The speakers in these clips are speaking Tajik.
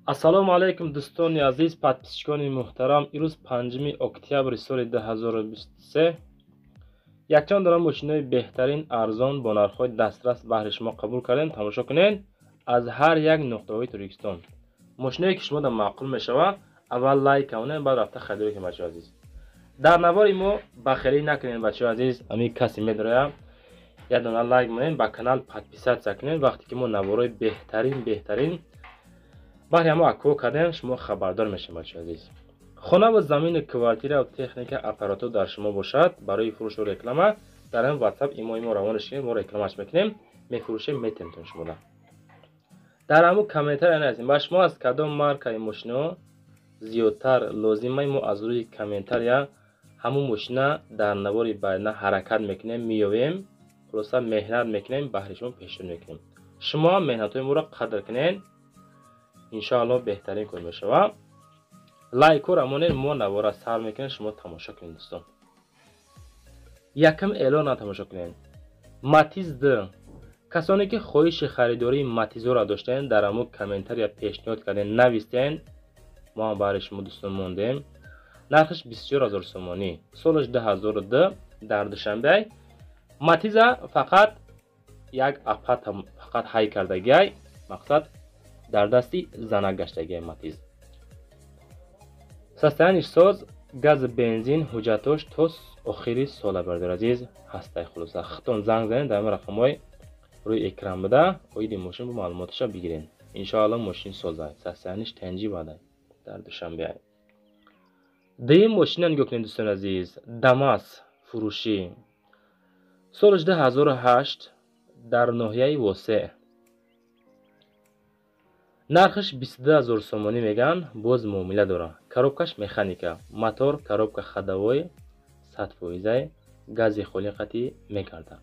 Ассалому алайкум, дӯстони азиз, подписчикони муҳтарам. Ирӯз 5 октябри соли 2023 якчанд дона мошинои беҳтарин, арзон, бо нархҳои дастрас баҳри шумо қабул кардем. Тамошо кунед аз ҳар як нуқтаҳои Тоҷикистон. Мошиное ки шумо да маъқул мешавад, аввал лайк кунед, баъд рафта харидорӣ кунед, бачаҳои азиз. Дар навори мо бахелӣ накунед, бачаҳои азиз, ҳамин касе медороя, як дона лайк монед, ба канал подписаться кунед. Вақте ки мо наворои беҳтарин беҳтарин баҳри ҳамо акко кардем, шумо хабардор мешавед, бачаҳои азиз. Хона ва замину квартира, техника, аппаратура дар шумо бошад, барои фурӯшу реклама дар ҳамин WhatsApp, имои мо равонаш кунед, мо рекламаш мекунем, мефурӯшем, метемтон шумода. Дар ҳамун комментария нависем, ба шумо аз кадом маркаи мошино зиёдтар лозимай. Мо аз рӯи комментария ҳамун мошина дар навори баъдна ҳаракат мекунем, меёвем, хулоса меҳнат мекунем, баҳри шумо пешниҳод мекунем. Шумо ҳам меҳнатҳои моро қадр кунед, иншоалло беҳтарин кор мешавад. Лайкҳоро монед, мо навора сар мекунем, шумо тамошо кунед, дӯстон. Якум эълонро тамошо кунед. Матиз д. Касоне ки хоҳиши харидории Матизоро доштаен, дар ҳамун комментария пешниҳод кардем, навистен, мо ҳам баҳри шумо, дӯстон, мондем. Нархаш 24 000 сомонӣ, солаш 2002, дар Душанбе. Матиза фақат як апат фақат ҳай кардагиай, мақсад дар дасти занак гаштагиай. Матиз состояниш соз, газ, бензин, ҳуҷҷатош то охири сола, бародари азиз, ҳастай. Хулоса, хитон занг занед дар ҳамин рақамҳои рӯи экран буда, оиди мошин бо маълумоташа бигиред. Иншоалло мошин созай, состояниш тенҷи бадай, дар Душанбе. Дуюм мошина нигоҳ кунед, дӯстони азиз. Дамас фурӯшӣ, солаш 2008, дар ноҳияи Восеъ. Нархаш 22 000 сомонӣ мегӯянд, боз муомила дорад. Коробкаш механика, мотор коробка ходовой, 100 фоизай, гази холӣ қатъӣ мегардад.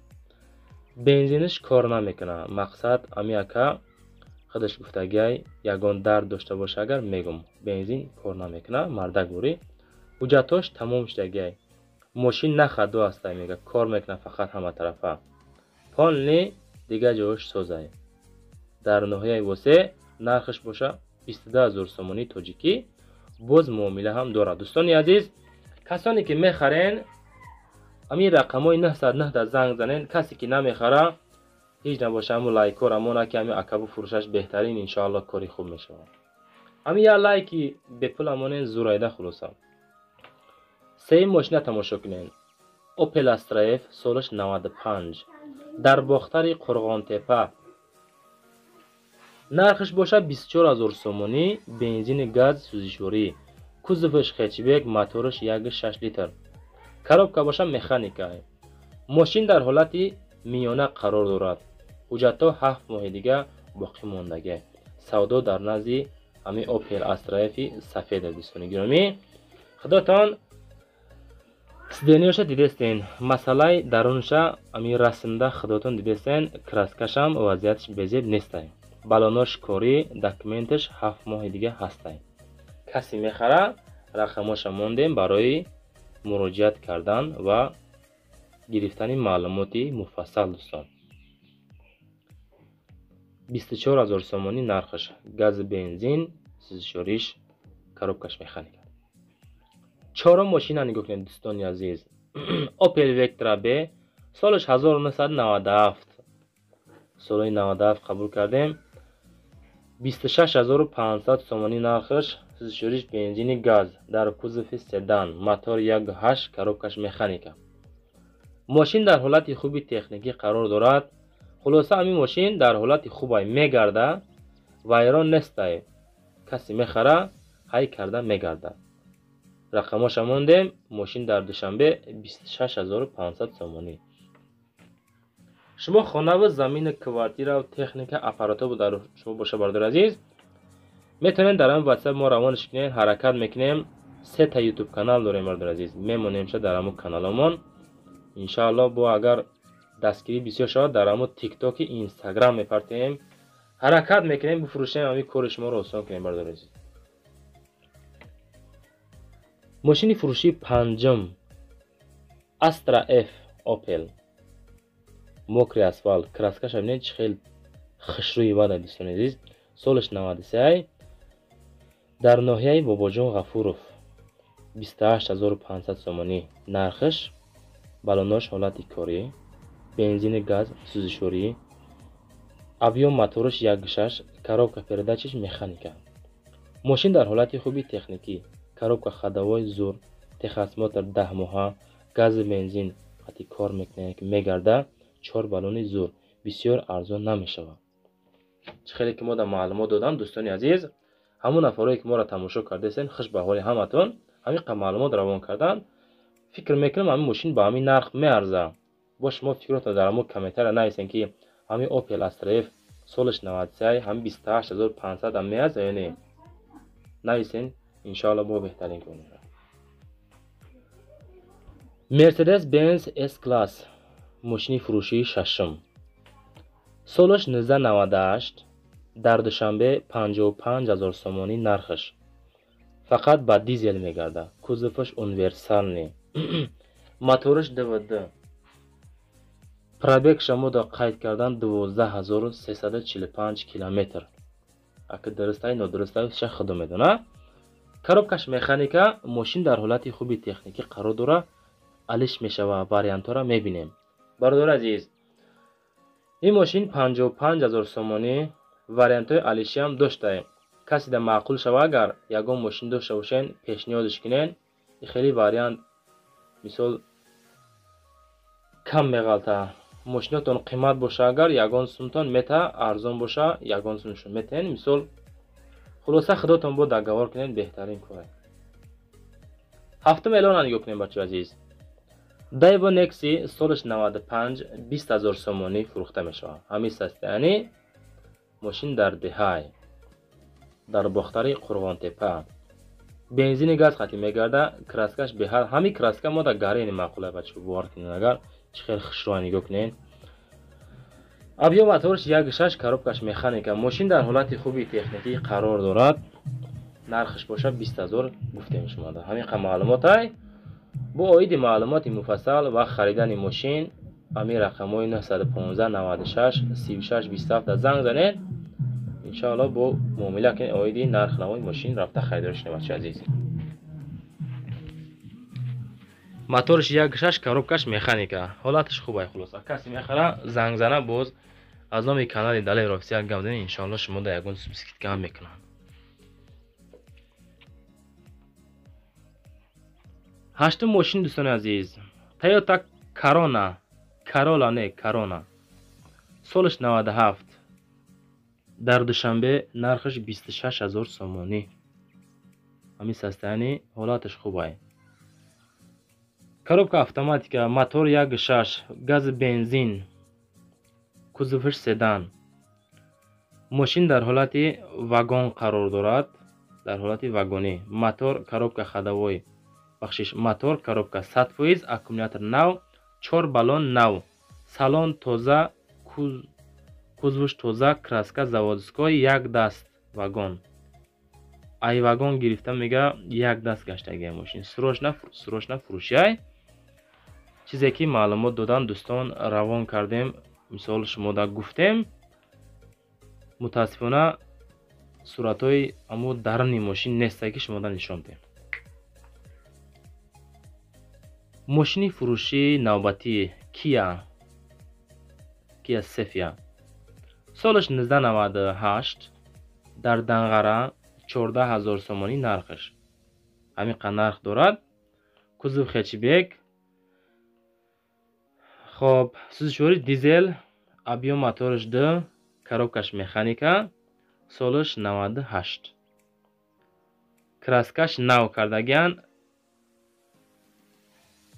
Бензинаш кор намекунад. Мақсад, ами ака худаш гуфтагиай, ягон дард дошта боша агар мегум, бензин кор намекунад, мардак бурӣ. Ҳуҷҷатҳош тамом шудагиай. Мошин на ходу ҳастай, мега, кор мекунад фақат ҳама тарафа. Полный дигар ҷош созай. Дар ноҳияи Восеъ, нархаш боша 22 000 сомонии тоҷикӣ, боз муомила ҳам дорад. Дӯстони азиз, касоне ки мехарен, ҳамин рақамҳои 909 занг занен. Касе ки намехара, ҳеҷ набоша, ҳамун лайкҳоро мона, ки ҳамин акабу фурӯшаш беҳтарин, иншоалло кори хуб мешавад. Ҳамин як лайки бепула монен, зурайда. Хулоса, сеюм мошина тамошо кунед. Опел Астра Ф, солаш 95, дар Бохтари Қурғонтепа. Нархаш бошад 24 000 сомонӣ, бензини, газ, сӯзишворӣ, кузоваш хэтчбек, мотораш 1,6 литр, коробка боша механика. Мошин дар ҳолати миёна қарор дорад, ҳуҷҷатҳо 7 моҳи дига боқӣ мондагӣ. Савдо дар назди ҳамин Опел Астра Фи сафед. Дӯстони гиромӣ, худотон сиденияша дидестен, масъалаи дарунша ҳамин расмда худотон дидестен, краскашам вазъияташ безеб нестай, балонош корӣ, документаш 7 моҳи дига ҳастай. Касе мехара, рақамоша мондем барои муроҷиат кардан ва гирифтани маълумоти муфассал. Дӯстон, 24 000 сомонӣ нархаш, гази, бензин, сӯзишвориш, коробкаш механика. Чорум мошина нигоҳ кунед, дӯстони азиз. Опел Вектра Б, солаш 1997, соли 97 қабул кардем. 26 500 сомонӣ нархаш, сӯзишвориш бензини, газ, дар кузови седан, мотор 1,8, коробкаш механика. Мошин дар ҳолати хуби техникӣ қарор дорад. Хулоса, ҳамин мошин дар ҳолати хубай мегарда, вайрон нестай. Касе мехара, ҳай карда мегарда. Рақамоша мондем. Мошин дар Душанбе, 26 500 сомонӣ. Шумо хонаву замину квартираву техника, аппаратҳо дар шумо боша, бародари азиз, метавонед дар ҳамин WhatsApp мо равонаш кунед, ҳаракат мекунем. Сета Ютуб канал дорем, бародари азиз, мемонемша дар ҳамун каналомон. Иншоалло, бо агар дастгирӣ бисёр шавад, дар ҳамун Тиктоки, Инстаграм мепартем. Ҳаракат мекунем, бифурӯшем, ҳамин кори шуморо осон кунем, бародари азиз. Мошини фурӯшии панҷум Астра Ф Опел, мокрый асфалт, краскаша бинед, чӣ хел хушрӯи бада, дӯстони азиз. Солаш 93. Дар ноҳияи Бобоҷон Ғафуров 28500 сомонӣ нархш, балонош ҳолати корӣ, бензини газ сӯзишворӣ, объём мотораш 1.6, коробка передачиш механика. Мошин дар ҳолати хуби техникӣ, коробка ходовой зур, техосмотр 10 моҳа, гази бензин қати кор мекунад, ки мегарда, 4 баллони зур, бисёр арзон намешавад. Чӣ хеле ки мо дар маълумот додам, дӯстони азиз, ҳамон нафарое ки моро тамошо кардаистед, хуш ба ҳоли ҳаматон, ҳамин қадр маълумот равон кардан, фикр мекунам ҳамин мошин ба ҳамин нарх меарзад. Бо шумо фикротон дар ҳамон комментария нависен, ки ҳамин Opel Astra F солаш 93, ҳамин 28500 ам меарзад ё не? Нависен, иншоалло бо беҳтарин кор мешавад. Mercedes Benz S-Class мошини фурӯшии шашум. Солаш 1998, дар Душанбе 55000 сомонӣ нархш. Фақат ба дизел мегардад. Кузоваш универсальный. Мотораш ДВД. Пробегша мо да қайд кардан 12345 километр. Ака дурустай, нодурустай, ша худо медона. Коробкаш механика, мошин дар ҳолати хуби техникӣ қарор дорад, алиш мешава, вариантҳоро мебинем. Бародари азиз, ин мошин 55000 сомонӣ, вариантҳои алишиам доштаем. Касе да маъқул шава, агар ягон мошин дошта бошен, пешниҳодш кунен, хеле вариант мисол кам меғалта. Мошинотон қимат боша, агар ягон сумтон мета, арзон боша, ягон сумшон метен. Мисол хулоса худотон бо договор кунен, беҳтарин кор. Ҳафтум эълонро нигоҳ кунем, бачаҳои азиз. Daewoo Nexi солаш 95, 20000 сомонӣ фурӯхта мешавад. Ҳамин состояние мошин дар деҳай, дар бохтари Қурғонтепа. Бензини газ хати мегарда, краскаш беҳад. Ҳамин краска мо дар гарени маъқула, бачаҳо, бовар кунед, агар чӣ хел хушрӯя нигоҳ кунед. Объём мотораш 1.6, коробкаш механика. Мошин дар ҳолати хуби техникӣ қарор дорад. Нархш бошад 20000 гуфтем шумода. Ҳамин қадр маълумотай. Бо оиди маълумоти муфассал ва харидани мошин ҳамин рақамҳои 915 96 36 27 занг занед. Иншоалло бо муомила кунед оиди нарх навои мошин, рафта харидорӣ шунед, бачаи азиз. Мотораш 1.6, коробкаш механика. Ҳолаташ хуб ай, хулоса. Касе мехара, занг зана, боз аз номи канали Далер Официал гап занед, иншоалло шумо да ягон скидка ҳам мекунанд. Ҳаштум мошин, дӯстони азиз, Toyota Corona, Corolla не, Corona. Солаш 97. Дар Душанбе нархаш 26000 сомонӣ. Ҳамин состояние ҳолаташ хуб ай. Коробка автоматика, мотор 1.6, газ бензин, кузоваш седан. Мошин дар ҳолати вагон қарор дорад, дар ҳолати вагонӣ. Мотор, коробка ходовой, бахшиш, мотор, коробка 100%, аккумулятор нав, 4 баллон нав, салон тоза, кузовш тоза, краска заводской, як даст вагон. Ай вагон гирифта мега, як даст гаштагия мошин. Срочно, срочно фурӯшиай. Чизе ки маълумот додан, дӯстон, равон кардем, мисол шумода гуфтем. Мутаассифона суратҳои амо даруни мошин нестае, ки шумода нишон диҳем. Мошини фурӯшии навбатӣ Kia Sephia. Солаш 1998, дар Данғара 14000 сомонӣ нархш. Ҳамин қадр нарх дорад. Кузов хэтчбек. Хоб, сӯзишворӣ дизел, объём мотораш 2, коробкаш механика, солаш 98. Краскаш нав кардагиан.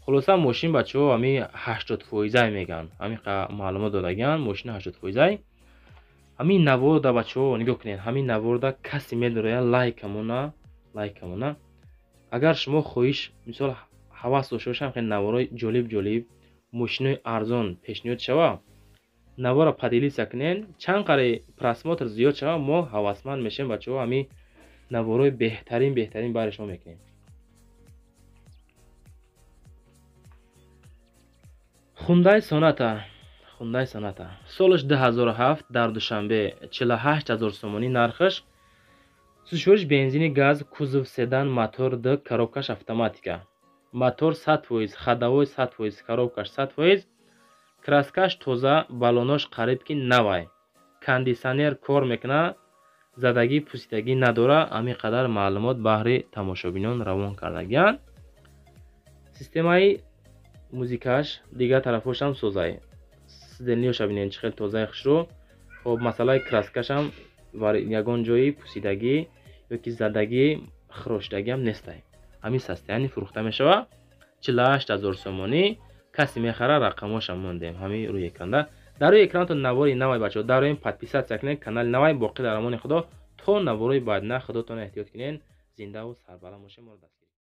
Хулоса мошин, бачаҳо, ҳамин 80% меган. Ҳамин маълумот додагиан, мошин 80%. Ҳамин наворда, бачаҳо, нигоҳ кунед, ҳамин наворда касе медорояд, лайкамона, лайкамона. Агар шумо хоҳиш, мисол ҳавас дошта бошед, ҳамин наворҳои ҷолиб ҷолиб, мошинои арзон пешниҳод шава, навора поделиться кунед, чанд қари просмотр зиёд шава, мо ҳавасманд мешавем, бачаҳо, ҳамин наворҳои беҳтарин беҳтарин барои шумо мекунем. Hyundai Sonata, Hyundai Sonata. Солаш 2007, дар Душанбе 48000 сомонӣ нархш. Сӯзишвориш бензини газ, кузов седан, мотор д, коробкаш автоматика. Мотор 100%, ходовой 100%, коробкаш 100%, краскаш тоза, баллонош қариб ки навай. Кондитсионер кор мекунад, задагӣ пусидагӣ надора. Ҳамин қадар маълумот баҳри тамошобинон равон кардагиянд. Системаи музикаш дигар тарафҳошам созай. Сиденьяша бинед, чӣ хел тозаи, хушрӯ. Хоб, масъалаи краскашам ягон ҷои пусидагӣ ёки задагӣ, хирошидагиам нестай. Ҳамин состояние фурӯхта мешавад, 48 000 сомонӣ. Касе мехара, рақамошам мондем ҳамин рӯи экранда. Дар рӯи экранатон навори навай, бачаҳо, дароем, подписаться кунед канали навай. Боқӣ дар амони Худо то наворои баъдина. Худотон эҳтиёт кунед, зиндаву сарбаланд бошед, моро дастгирӣ.